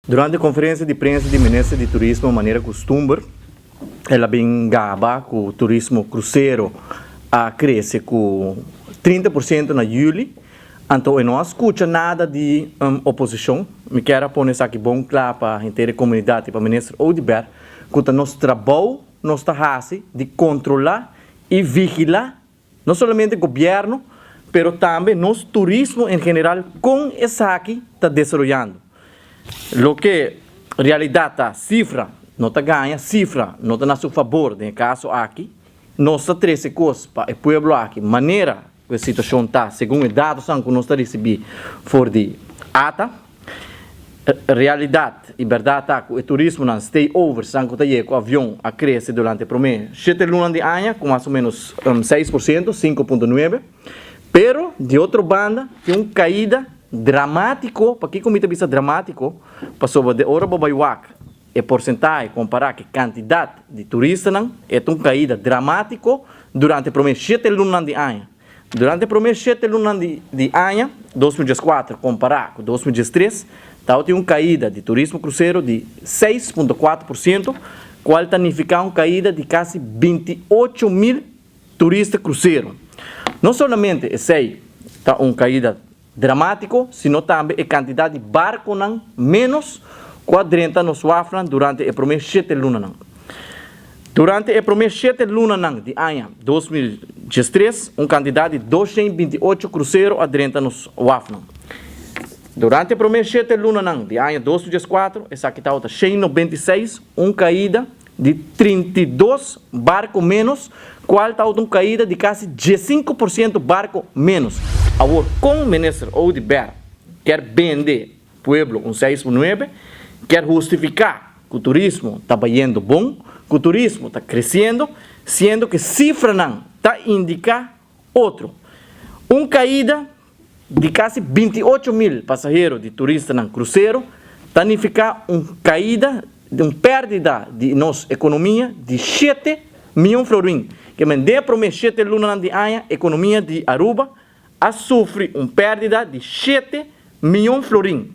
Durante conferencia di prensa di Minister di Turismo, manera custumber, el a bin gaba cu turismo crucero a crece cu 30% na juli. Anto e no a scucha nada di oposicion. Mi kier a pone esaki bon cla pa henter e comunidad y pa Minister Oduber cu ta nos trabou nos ta haci di controla y vigila no solamente gobierno, pero tambe nos turismo en general con esaki ta desaroyando. Loke realidad ta, cifra no ta gaña, cifra no ta na su fabor den e caso aki. Nos ta trece cos pa e pueblo aki manera cu e situacion ta segun e datonan cu nos ta ricibi for di ATA. Realidad y berdad ta cu e turismonan stay oversnan cu ta yega cu avion a crece durante e prome 7 lunanan di aña cu mas o menos 6%, 5.9. Pero, di otro banda, tin un caida dramatico. Pakico mi ta bisa dramatico? Pasobra di ora bo bay wak e porcentahe compara cu cantidad di turistanan, e un caida dramatico durante e prome 7 lunanan di aña. Durante e prome 7 lunanan di aña 2014 compara cu 2013, tin un caida di turismo crucero di 6.4%, cual ta significa un caida di casi 28 mil turista crucero. No solamente esey ta un caida dramatico, sino tambe e cantidad di barconan menos cu a drenta nos wafnan durante e prome 7 lunanan. Durante e prome 7 lunanan di aña 2013, un cantidad di 228 crucero a drenta nos wafnan. Durante e prome 7 lunanan di aña 2014, esaki ta 196, un caida di 32 barco menos, cual ta un caida di casi 15% barco menos. Awor, con Minister Oduber kier bende pueblo un 6.9, kier hustifica cu turismo ta bayendo bon, cu turismo ta creciendo, siendo cu cifranan ta indica otro. Un caida di casi 28 mil pasahero di turistanan crucero ta significa un caida, un perdida di nos economia di 7 miyon florin. Kiermen den prome 7 luna di aña, economia di Aruba a sufri un perdida di 7 miyon florin.